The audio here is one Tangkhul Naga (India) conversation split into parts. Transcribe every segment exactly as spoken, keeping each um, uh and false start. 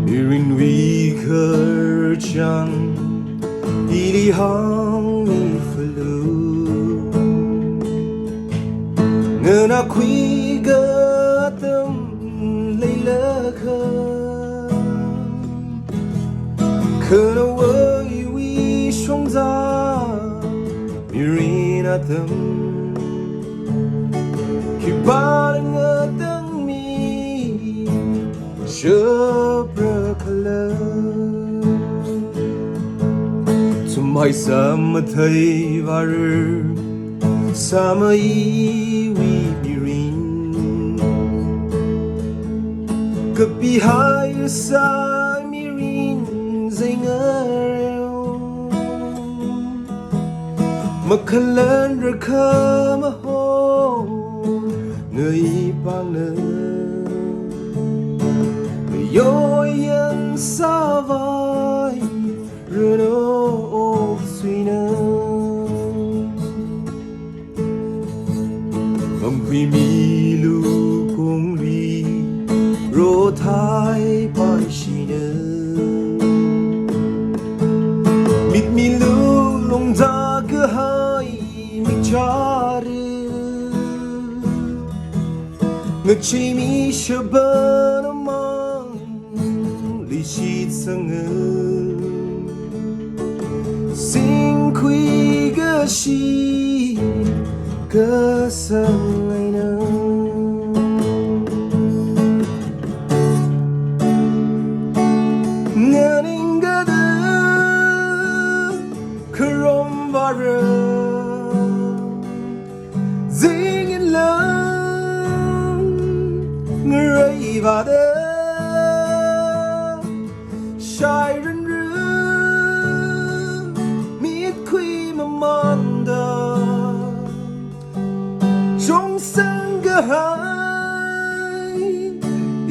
Mirinwui kharchang ili hāngmifalu. Nana khuiga atam leilakha, khanawui shongza mirin atam, khipāna ngatangmi shapra khala. Sumhai samathei vāra, sāmeiwui mirin, kapihai sāi mirin zeingareo. Makhalan rakha maho ngai pāngna, mayoyan sāvai rano oksuina. Mangkhui milu kongli rothai paishina, mitmilu longda kahai michara, ngacheimi shaban amang lishitsanga, singkhui kashi kasang eina. Nganingkada kharom vāra, zingin lang ngarai vāda, shairanra mitkhui mamanda, shongsang kahai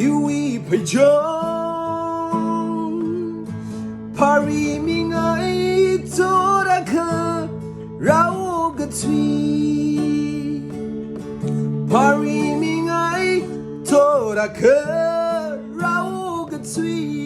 iwui pheichong, phari mingai torakha rao kathui, phari mingai torakha rao kathui.